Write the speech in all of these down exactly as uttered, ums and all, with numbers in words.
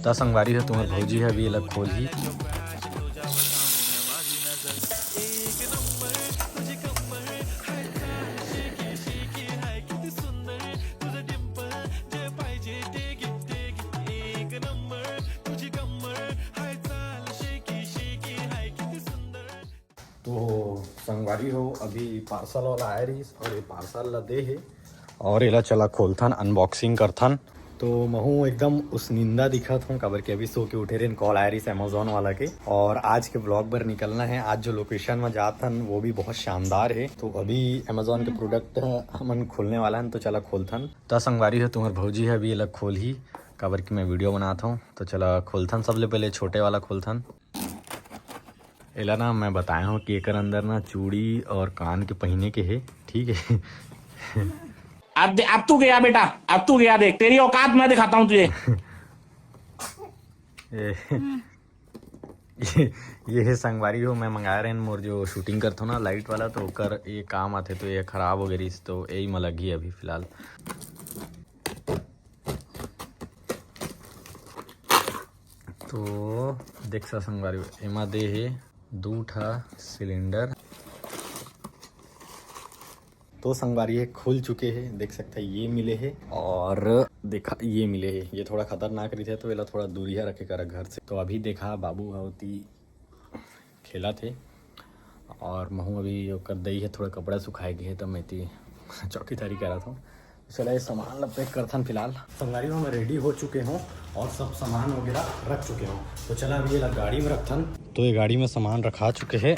त संगवारी हो, तुम्हर भौजी ह अभी एला खोलही। तो संगवारी हो, अभी पार्सल वाला आए रहिस और ये पार्सल ला दे हे और एला चला खोलथन, अनबॉक्सिंग करथन। तो महू एकदम उसनिंदा दिखत हूँ, काबर कि अभी सो के उठे रहेन, कॉल आए रहिस अमेजोन वाला के। और आज के ब्लॉग बर निकलना है। आज जो लोकेशन में जात हन वो भी बहुत शानदार है। तो अभी अमेजोन के प्रोडक्ट हमन खोलने वाला हन, तो चला खोलथन। त संगवारी हो, तुम्हर भौजी ह अभी एला खोलही, काबर कि मैं वीडियो बनात हूँ। तो चला खोलथन, सबले पहले छोटे वाला खोलथन। एला ना मैं बताया हूँ कि एकर अंदर ना चूड़ी और कान के पहिने के हे, ठीक है। अब दे-, अब तू गया बेटा, अब तू गया, देख तेरी औकात मैं दिखाता हूँ तुझे। ए, ये, ये हे संगवारी हो, मैं मंगाए रहेन मोर जो शूटिंग करथो ना लाइट वाला, तो ओकर ये काम आथे, तो ये खराब हो गए रहिस, तो यही में लगी अभी फिलहाल। तो देख सा संगवारी हो, एमा दे हे दू ठा सिलेंडर। तो संगवारी हे खुल चुके हे, देख सकता है ये मिले हे और देखा ये मिले हे, ये थोड़ा खतरनाक रहिथे तो एला थोड़ा दूरिया रखे करा घर से। तो अभी देखा बाबू ह ओती खेलत हे और महू अभी ओकर दई हे थोड़ा कपड़ा सुखाए के हे, तो मैं एती चौकीदारी करत हूँ। चला ये सामान ला पैक करथन फिलहाल। संगवारी हो, मैं रेडी हो चुके हूँ और सब सामान वगैरह रख चुके हूँ। तो चला अभी ये ला गाड़ी में रखथन। तो ये गाड़ी में सामान रखा चुके हैं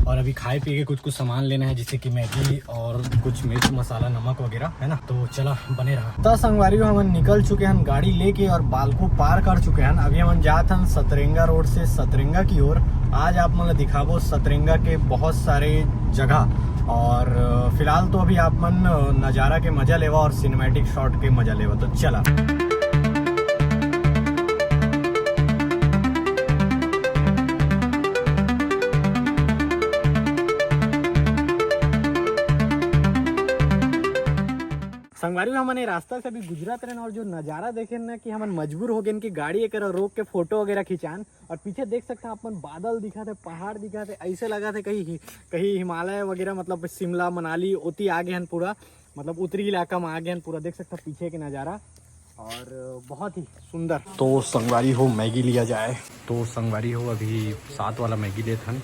और अभी खाए पिए के कुछ कुछ सामान लेना है, जैसे कि मैगी और कुछ मिर्च मसाला, नमक वगैरह, है ना। तो चला बने रहा। त संगवारी हो, हमन निकल चुके हैं गाड़ी लेके और बालको पार कर चुके हैं। अभी हमन जात हन सतरेंगा रोड से सतरेंगा की ओर। आज आप मन ला दिखाबो सतरेंगा के बहुत सारे जगह। और, अ, फिलहाल तो अभी आप मन, अ, नज़ारा के मजा लेवा और सिनेमैटिक शॉट के मजा लेवा। तो चला। संगवारी हो, हमन ये रास्ता से अभी गुजरत रहेन और जो नज़ारा देखेन ना कि हमन मजबूर हो गेन कि गाड़ी एकरा रोक के फोटो वगैरह खिंचान। और पीछे देख सकता आप मन बादल दिखत हे, पहाड़ दिखत हे, ऐसे लगत हे कहीं हि-, कहीं हिमालय वगैरह, मतलब शिमला मनाली ओती आ गए हन पूरा, मतलब उत्तरी इलाका में आ गए हन पूरा। देख सकता पीछे के नज़ारा और बहुत ही सुंदर। तो संगवारी हो मैगी लिया जाए। तो संगवारी हो अभी सात वाला मैगी लेत हन।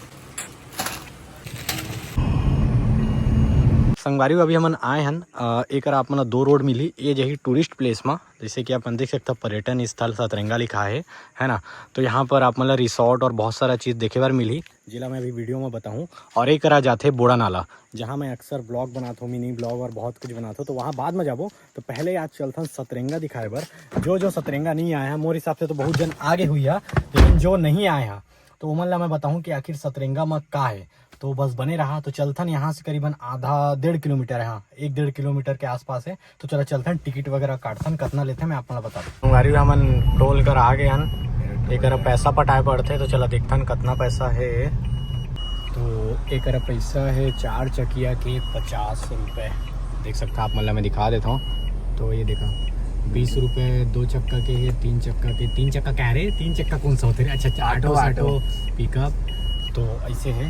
संगवारी हो अभी हमन आए हन, अ, एकर आप मन ला दो रोड मिली। ये जही टूरिस्ट प्लेस मा, जैसे कि आप मन देख सकता पर्यटन स्थल सतरेंगा लिखा है, है ना। तो यहाँ पर आप मन ला रिसोर्ट और बहुत सारा चीज़ देखे बर मिली, जेला मैं अभी वीडियो में बताऊँ। और एक करा जाथे बोड़ा नाला, जहाँ मैं अक्सर ब्लॉग बनाता हूँ, मिनी ब्लॉग और बहुत कुछ बनाता हूँ, तो वहाँ बाद में जाबो। तो पहले आज चलथन सतरेंगा दिखाए बर। जो जो सतरेंगा नहीं आया है, मोर हिसाब से तो बहुत जन आगे हुई है, लेकिन जो नहीं आया है तो ओमन ला मैं बताऊँ कि आखिर सतरेंगा में का है। तो बस बने रहा। तो चलथन यहाँ से करीबन आधा डेढ़ किलोमीटर है, हाँ, एक डेढ़ किलोमीटर के आसपास है। तो चला चलथन, टिकट वगैरह काटथन, कतना लेथे मैं आप मन ला बता दूँ। संगवारी हो, हमन टोल कर आ गए हन, एकरा पैसा पटाए पड़थे। तो चला देखथन कतना पैसा है। तो एकरा पैसा है चार चकिया के पचास रुपये। देख सकता आप मन ला मैं दिखा देता हूँ। तो ये देखा, बीस रुपये दो चक्का के है, तीन चक्का के, तीन चक्का कह रहे, तीन चक्का कौन सा होते रहे? अच्छा, अच्छा, ऑटो, ऑटो, ऑटो। पिकअप। तो ऐसे है।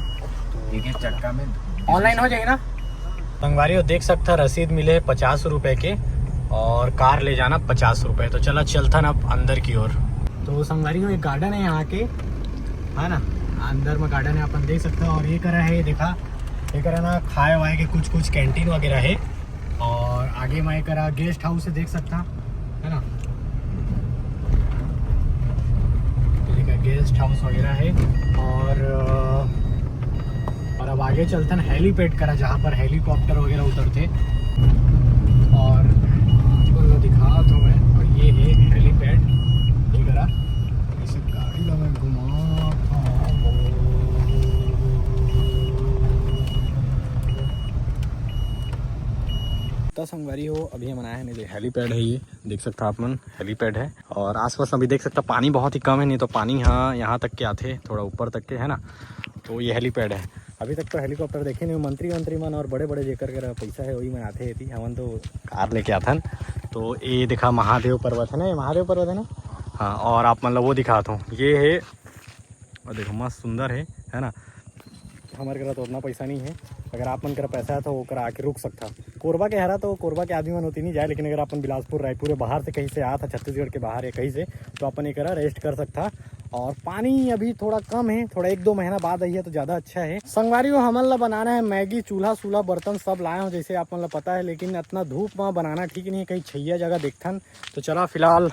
तो एक एक चक्का में ऑनलाइन हो जाएगी ना। संगवारी हो, देख सकता रसीद मिले पचास रुपये के और कार ले जाना पचास रुपये। तो चला चलथन अब अंदर की ओर। तो संगवारी हो, एक गार्डन है यहाँ के, है ना, अंदर में गार्डन है, अपन देख सकता। और ये करा है, ये देखा, ये करा ना, खाए वाए के कुछ कुछ कैंटीन वगैरह है। और आगे में ये करा गेस्ट हाउस है, देख सकता, है ना, ये देखा गेस्ट हाउस वगैरह है। और, अ, और अब आगे चलथन हेलीपैड करा, जहाँ पर हेलीकॉप्टर वगैरह उतरथे। और आप मन ला दिखा तो मैं, और ये है हेलीपैड, ये करा, इसे गाड़ी ला मैं घुमा। त संगवारी हो, अभी हमन आए हैं, हेलीपैड है ये, देख सकता आप मन, हेलीपैड है। और आसपास अभी देख सकता पानी बहुत ही कम है, नहीं तो पानी यहाँ, यहाँ तक के आथे, थोड़ा ऊपर तक के, है ना। तो ये हेलीपैड है। अभी तक तो हेलीकॉप्टर देखे नहीं, मंत्री वंत्री मन और बड़े बड़े जेकर करा पैसा है, वही मन आथे एती। हमन तो कार लेके आथन। तो ये देखा महादेव पर्वत है ना, ये महादेव पर्वत है ना, हाँ, और आप मन ला वो दिखात हूँ, ये है, और देखो मस्त सुंदर है, है ना। हमर करा तो उतना पैसा नहीं है, अगर आप मन करा पैसा है तो ओकरा आके रुक सकता। कोरबा के हरा तो कोरबा के आदमी मन होती नहीं जाए, लेकिन अगर अपन बिलासपुर, रायपुर या बाहर से कहीं से आत है, छत्तीसगढ़ के बाहर या कहीं से, तो अपन एकरा रेस्ट कर सकता। और पानी अभी थोड़ा कम है, थोड़ा एक दो महीना बाद आइए तो ज़्यादा अच्छा है। संगवारी हो, हमन ला बनाना है मैगी, चूल्हा सूल्हा बर्तन सब लाए हो जैसे आप मन ला पता है, लेकिन इतना धूप में बनाना ठीक नहीं है, कहीं छहिया जगह देखथन। तो चला फिलहाल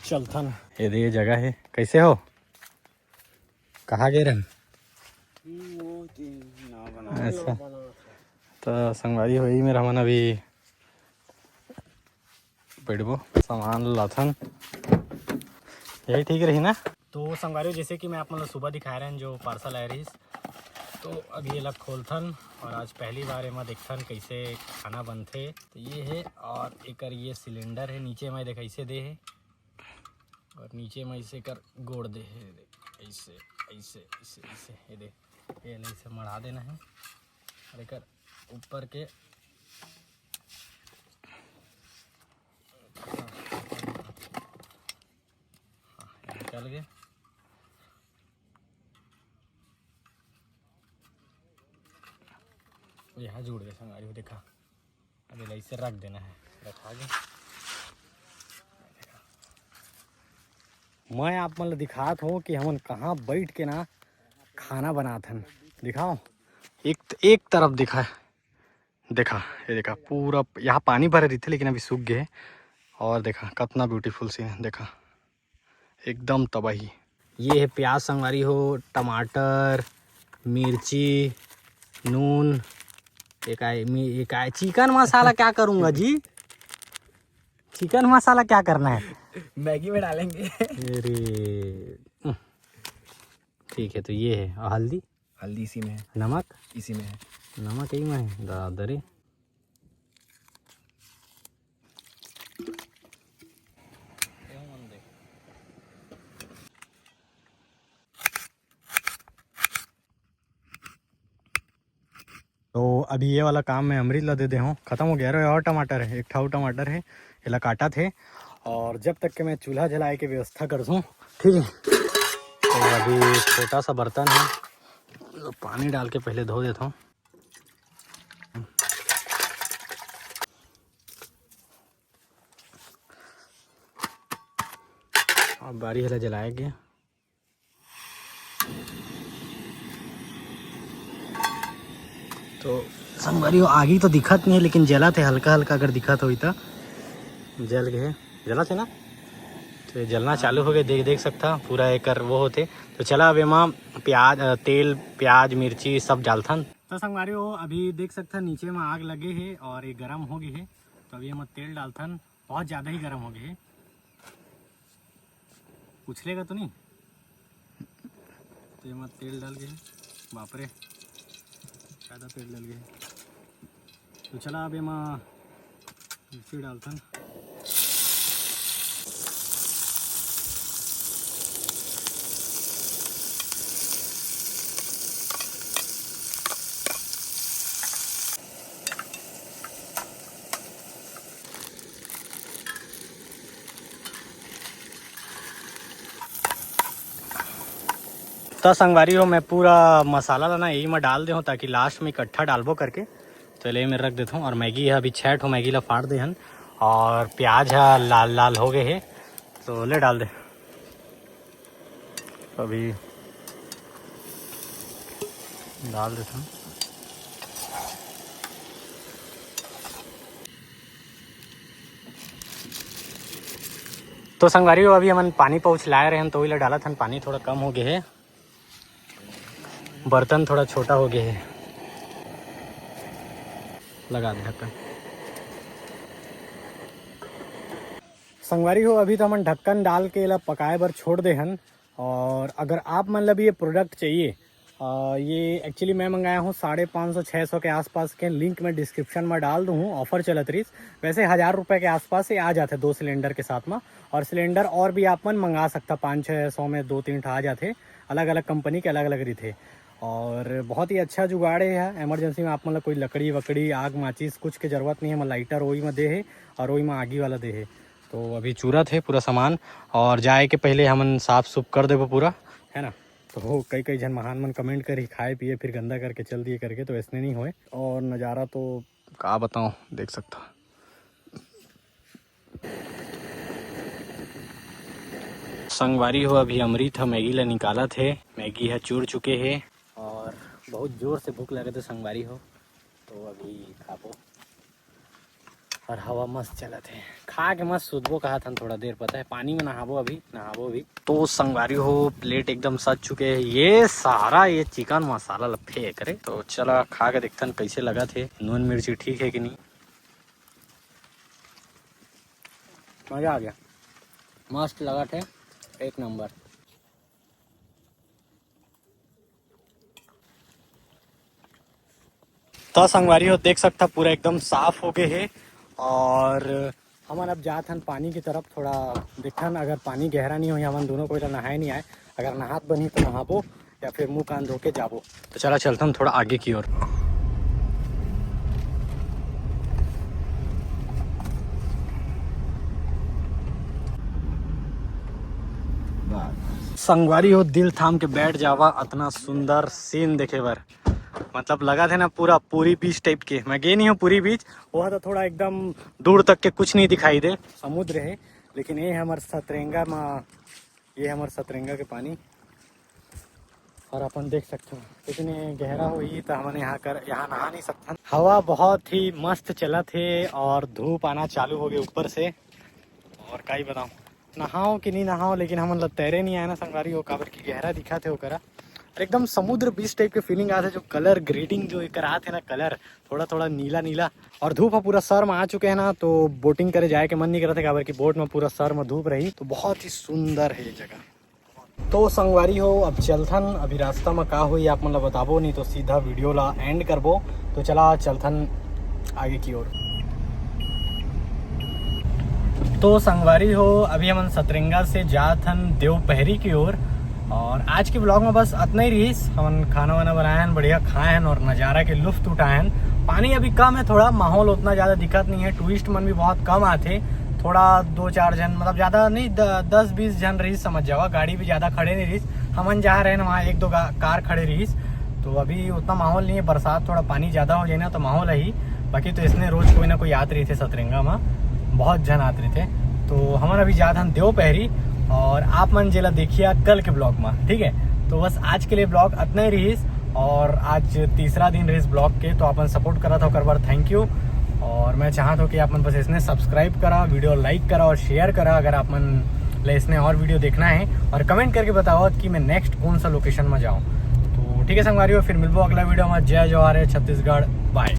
चलथन। ये दे, ये जगह है, कैसे हो? कहाँ गए रहन? वो दिन ना बना अच्छा। तो संगवारी हो, यही मेरा मन अभी बैठबो, सामान लाथन, यही ठीक रही ना। तो संगवारी हो, जैसे कि मैं आप मन ला सुबह दिखाए रहन जो पार्सल आए रहिस, तो अभी एला खोलथन और आज पहली बार एमा देखथन कैसे खाना बनथे। तो ये है और एकर ये सिलेंडर है, नीचे में देख ऐसे दे है और नीचे में ऐसे कर गोड़ दे है, देख, ऐसे ऐसे ऐसे ऐसे, ये देख, ये ले ऐसे मढ़ा देना है और एकर ऊपर के हाँ, ये निकल गए। यहाँ जुड़ गए संगवारी हो, देखा, अब एला इसे रख देना है, रखा गया। मैं आप मन ला दिखात हूँ कि हमन कहाँ बैठ के ना खाना बनात हन। दिखाओ, एक एक तरफ दिखा, देखा, ये देखा, पूरा यहाँ पानी भरे रहिथे, लेकिन अभी सूख गए। और देखा, कितना ब्यूटीफुल सीन है, देखा, एकदम तबाही। ये है प्याज संगवारी हो, टमाटर, मिर्ची, नून, ये काय, मी-, ये काय, चिकन मसाला क्या करूँगा जी? चिकन मसाला क्या करना है? मैगी में डालेंगे। अरे, उम, ठीक है, तो ये है। और हल्दी? हल्दी इसी में है। नमक? इसी में है। नमक यही में है, दादा रे। तो अभी ये वाला काम मैं अमृत ला दे दे हूँ, खत्म हो गया। अरे और टमाटर है, एक ठाऊ टमाटर है, एला काटा थे। और जब तक के मैं चूल्हा जलाए के व्यवस्था कर दूँ, ठीक है। तो अभी छोटा सा बर्तन है, तो पानी डाल के पहले धो देता हूँ। अब बारी हला जलाए के। तो संगवारी हो, आगी तो दिखत नहीं है, लेकिन जलत है हल्का हल्का, अगर दिखत होई तो जल गए है, जलत है ना। तो ये जलना चालू हो गए, देख देख सकता पूरा एकर वो होते। तो चला अब एमा प्याज, अ, तेल, प्याज, मिर्ची सब डालथन। तो संगवारी हो, अभी देख सकता नीचे में आग लगे है और ये गरम हो गए है। तो अभी हम तेल डालथन, बहुत ज़्यादा ही गरम हो गए है। उछलेगा तो नहीं? तो एमा तेल डाल के, बाप रे, ज़्यादा तेल डाल के। तो चला अब एमा मिर्ची डालथन। त संगवारी हो, मैं पूरा मसाला ला ना यही में डाल दे हूँ, ताकि लास्ट में इकट्ठा डालबो करके। तो ले मैं रख देता हूँ। और मैगी है, अभी छः ठो मैगी ला फाड़ दे हन और प्याज है लाल लाल हो गए है, तो ले डाल दे। अभी डाल देता हूँ। तो संगवारी हो, अभी हमन पानी पाउच लाए रहे हन, तो ओइला डालत हन, पानी थोड़ा कम हो गए है, बर्तन थोड़ा छोटा हो गए है, लगा दे ढक्कन। संगवारी हो, अभी तो हमन ढक्कन डाल के एला पकाए बर छोड़ दे हन। और अगर आप मन ला भी ये प्रोडक्ट चाहिए, आ, ये एक्चुअली मैं मंगाया हूँ साढ़े पाँच सौ छः सौ के आसपास के, लिंक मैं डिस्क्रिप्शन में डाल दूँ हूँ, ऑफर चलत रहीस। वैसे हज़ार रुपये के आसपास ये आ जाते दो सिलेंडर के साथ में, और सिलेंडर और भी आप मन मंगा सकता, पाँच छः सौ में दो तीन ठा आ जाते, अलग अलग कंपनी के अलग अलग रहिथे। और बहुत ही अच्छा जुगाड़ है यह, इमरजेंसी में आप मन ला कोई लकड़ी वकड़ी, आग माचिस कुछ के जरूरत नहीं है। मैं लाइटर वही में दे है और वही में आगी वाला दे है। तो अभी चूरत हे पूरा सामान, और जाए के पहले हमन साफ सुफ कर देबो पूरा, है ना। तो कई कई झन महान मन कमेंट करही, खाए पिए फिर गंदा करके चल दिए करके, तो ऐसने नहीं होए। और नज़ारा तो का बताऊँ, देख सकता। संगवारी हो, अभी अमृत ह मैगी ला निकालत हे। मैगी ह चूर चुके हे और बहुत जोर से भूख लगत हे संगवारी हो, तो अभी खाबो। और हवा मस्त चलत हे, खा के मस्त सुतबो कहत हन थोड़ा देर, पता है पानी में नहाबो, अभी नहाबो अभी। तो संगवारी हो, प्लेट एकदम सज चुके हे। ये सारा ये चिकन मसाला ला फेंक रे। तो चला खा के देखथन कैसे लगत हे, नून मिर्ची ठीक है कि नहीं। मजा आ गया, मस्त लगत हे, एक नंबर। तो संगवारी हो, देख सकता पूरा एकदम साफ हो गए हे। और हमन अब जात हन पानी की तरफ, थोड़ा देखथन अगर पानी गहरा नहीं होही, हमन दोनों कोई ला नहाए नहीं आए, अगर नहात बनही तो नहाबो या फिर मुंह कान धो के जाबो। तो चला चलथन थोड़ा आगे की ओर। संगवारी हो, दिल थाम के बैठ जावा, अतना सुंदर सीन देखे बर। मतलब लगत हे ना पूरा पुरी बीच टाइप के। मैं गे नहीं हूँ पुरी बीच, वह तो थोड़ा एकदम दूर तक के कुछ नहीं दिखाई दे, समुद्र है। लेकिन ये हमर सतरेंगा मा, ये हमर सतरेंगा के पानी। और अपन देख सकथन कितने गहरा होही, तो हमन यहाँ कर, यहाँ नहा नहीं सकथन। हवा बहुत ही मस्त चलत हे और धूप आना चालू हो गए ऊपर से। और का ही बताऊँ, नहाओ कि नहीं नहाओ, लेकिन हमन ला तैरे नहीं आए ना संगवारी हो, काबर कि गहरा दिखत हे ओकरा। और एकदम समुद्र बीच टाइप के फीलिंग आथे, जो कलर ग्रेडिंग जो एकर आथे ना, कलर थोड़ा थोड़ा नीला नीला, और धूप ह पूरा सर में आ चुके हे ना, तो बोटिंग करे जाए के मन नहीं करत हे, काबर कि बोट में पूरा सर में धूप रही। तो बहुत ही सुंदर है ये जगह। तो संगवारी हो, अब चलथन, अभी रास्ता में का होही आप मन ला बताबो, नहीं तो सीधा वीडियो ला एंड करबो। तो चला चलथन आगे की ओर। तो संगवारी हो, अभी हमन सतरेंगा से जात हन देवपहरी की ओर। और आज के ब्लॉग में बस अतना ही रहीस। हमन खाना वाना बनाए हन, बढ़िया खाए हन और नज़ारा के लुफ्त उठाए हन। पानी अभी कम है थोड़ा, माहौल उतना ज़्यादा दिखत नहीं है, टूरिस्ट मन भी बहुत कम आथे, थोड़ा दो चार झन, मतलब ज़्यादा नहीं, द-, दस बीस झन रहीस समझ जावा। गाड़ी भी ज़्यादा खड़े नहीं रहीस, हमन जहाँ रहे ना वहाँ एक दो गा-, कार खड़े रहीस। तो अभी उतना माहौल नहीं है, बरसात थोड़ा पानी ज़्यादा हो जाए ना तो माहौल है ही। बाकी तो इसने रोज कोई ना कोई आत रहिथे सतरेंगा में, बहुत झन आत रहिथे। तो हमन अभी जात हन देवपहरी, और आप मन जेला देखिया कल के ब्लॉग में, ठीक है। तो बस आज के लिए ब्लॉग अतना ही रहीस, और आज तीसरा दिन रहीस ब्लॉग के, तो आप मन सपोर्ट करा था ओकर बर थैंक यू। और मैं चाहत हूँ कि आप मन बस इसने सब्सक्राइब करा, वीडियो लाइक करा और शेयर करा अगर आप मन ले इसने और वीडियो देखना है, और कमेंट करके बताओ कि मैं नेक्स्ट कौन सा लोकेशन में जाऊँ। तो ठीक है संगवारी हो, फिर मिलबो अगला वीडियो में। जय जोहार, छत्तीसगढ़, बाय।